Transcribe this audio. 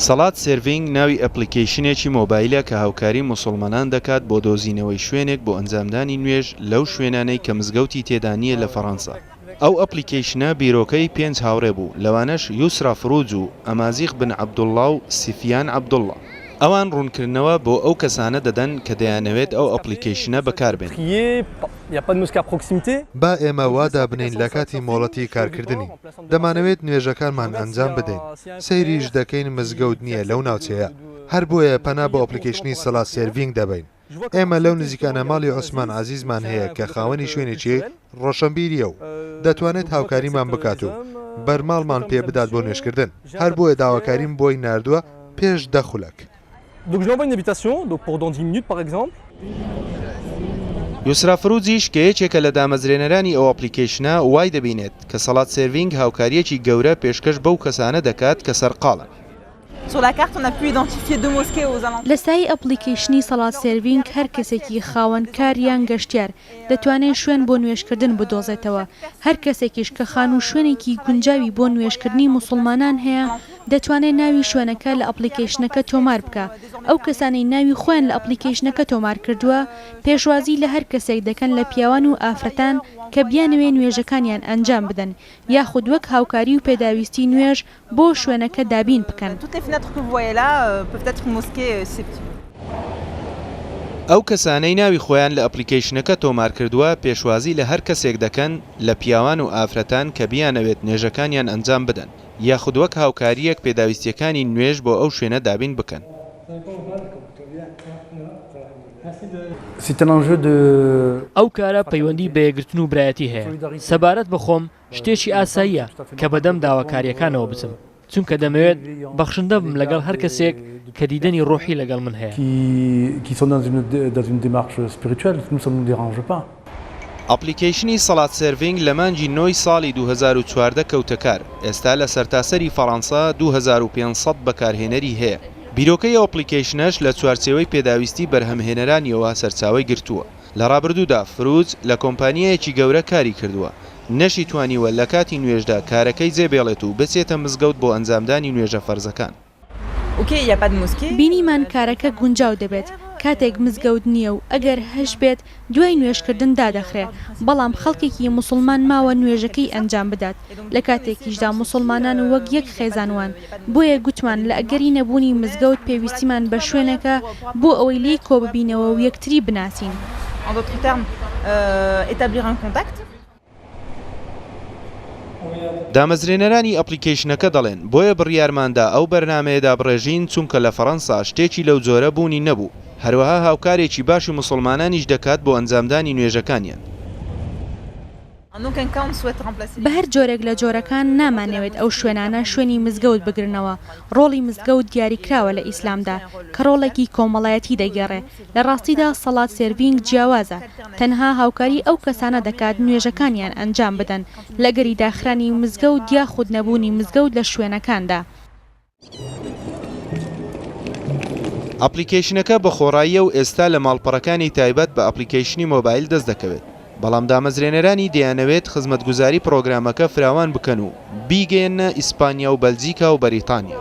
سەڵات سێرڤینگ ناوی ئەپڵیکەیشنێکی مۆبایلە کە هاوکاری موسوڵمانان دەکات بۆ دۆزینەوەی شوێنێک بۆ ئەنجامدانی نوێژ لەو شوێنانەی کە مزگەوتی تێدا نییە لە فەڕەنسا. ئەو ئەپڵیکەیشنە بیرۆکەی پێنج هاوڕێ بوو، لەوانەش یوسرا فروج و ئەمازیغ بن عەبدوڵڵا و سیفیان عەبدوڵڵا. ئەوان ڕوونکردنەوە بۆ ئەو کەسانە دەدەن کە دەیانەوێت ئەو ئەپڵیکەیشنە بەکاربێنن. با ئێمە وا دابنێین لە کاتی مۆڵەتی کارکردنین، دەمانەوێت نوێژەکانمان ئەنجام بدەین، سەیریش دەکەین مزگەوت نییە لەو ناوچەیە، هەر بۆیە پەنا بۆ ئەپڵیکەیشنی سەڵات سێرڤینگ دەبەین. ئێمە لەو نزیکانە ماڵی عوسمان عەزیزمان هەیە کە خاوەنی شوێنێکی ڕۆشەنبیرییە و دەتوانێت هاوکاریمان بکات و بەرماڵمان پێ بدات بۆ نوێژکردن، هەر بۆیە داواکاریم بۆی ناردووە پێش دە خولەک. یوسرا فروجیش کە یەکێکە لە دامەزرێنەرانی ئەو ئەپڵیکەیشنە وای دەبینێت کە سەڵات سێرڤینگ هاوکارییەکی گەورە پێشکەش بەو کەسانە دەکات کە سەرقاڵن. لە سایەی ئەپڵیکەیشنی سەڵات سێرڤینگ هەر کەسێکی خاوەن کار یان گەشتیار دەتوانێ شوێن بۆ نوێژکردن بدۆزێتەوە، هەر کەسێکیش کە خانوو شوێنێکی گونجاوی بۆ نوێژکردنی موسوڵمانان هەیە دەتوانێ ناوی شوێنەکە لە ئەپڵیکەیشنەکە تۆمار بکا، ئەو کەسانەی ناوی خۆیان لە ئەپڵیکەیشنەکە تۆمار کردووە پێشوازی لە هەر کەسێک دەکەن لە پیاوان و ئافرەتان کە بیانەوێ نوێژەکانیان ئەنجام بدەن یاخود وەک هاوکاری و پێداویستی نوێژ بۆ شوێنەکە دابین بکەن. ئەو کەسانەی ناوی خۆیان لە ئەپڵیکەیشنەکە تۆمارکردووە پێشوازی لە هەر کەسێک دەکەن لە پیاوان و ئافرەتان کە بیانەوێت نوێژەکانیان ئەنجام بدەن یاخود وەک هاوکارییەک پێداویستییەکانی نوێژ بۆ ئەو شوێنە دابین بکەن. ئەو کارە پەیوەندی بە یەکگرتن و برایەتی هەیە. سەبارەت بە خۆم، شتێکی ئاساییە کە بەدەم داواکارییەکانەوە بچم، چونکە دەمەوێت بەخشندە بم لەگەڵ هەر کەسێک کە دیدەنی ڕۆحی لەگەڵ من هەیە. ئەپلیکەیشنی سەڵات سێرڤینگ لە مانگی نۆی ساڵی 2014 کەوتە کار، ئێستا لە سەرتاسەری فەڕەنسا 2500 بەکارهێنەری هەیە. بیرۆکەی ئەو ئەپلیکەیشنەش لە چوارچێوەی پێداویستی بەرهەمهێنەرانیەوە سەرچاوەی گرتووە. لە ڕابردوودا فروج لە کۆمپانیایەکی گەورە کاری کردووە، نەشی توانیوە لە کاتی نوێژدا کارەکەی جێ بێڵێت و بچێتە مزگەوت بۆ ئەنجامدانی نوێژە فەرزەکان. بینیمان کارەکە گونجاو دەبێت کاتێک مزگەوت نییە و ئەگەر هەشبێت دوای نوێژکردن دادەخرێ، بەڵام خەڵکێکی موسڵمان ماوە نوێژەکەی ئەنجام بدات، لە کاتێکیشدا موسڵمانان وەک یەک خێزان وان، بۆیە گوتمان لە ئەگەری نەبوونی مزگەوت پێویستیمان بە شوێنێکە بۆ ئەوەی لێی کۆببینەوە و یەکتری بناسین. دامەزرێنەرانی ئەپڵیکەیشنەکە دەڵێن، بۆیە بڕیارماندا ئەو بەرنامەیە دابڕێژین چونکە لە فەڕەنسا شتێکی لەو جۆرە بوونی نەبوو، هەروەها هاوکارێکی باشی موسڵمانانیش دەکات بۆ ئەنجامدانی نوێژەکانیان. بە هەر جۆرێک لە جۆرەکان نامانەوێت ئەو شوێنانە شوێنی مزگەوت بگرنەوە، ڕۆڵی مزگەوت دیاریکراوە لە ئیسلامدا کە ڕۆڵێکی کۆمەڵایەتی دەگێڕێ، لە ڕاستیدا سەڵات سێرڤینگ جیاوازە، تەنها هاوکاری ئەو کەسانە دەکات نوێژەکانیان ئەنجام بدەن لە ئەگەری داخرانی مزگەوت یاخود نەبوونی مزگەوت لە شوێنەکاندا. ئەپلیکەیشنەکە بە خۆڕاییە و ئێستا لە ماڵپەڕەکانی تایبەت بە ئەپلیکەیشنی مۆبایل دەست دەکەوێت، بەڵام دامەزرێنەرانی دەیانەوێت خزمەتگوزاری پڕۆگرامەکە فراوان بکەن و بیگەیەننە ئیسپانیا و بەلجیکا و بەریتانیا.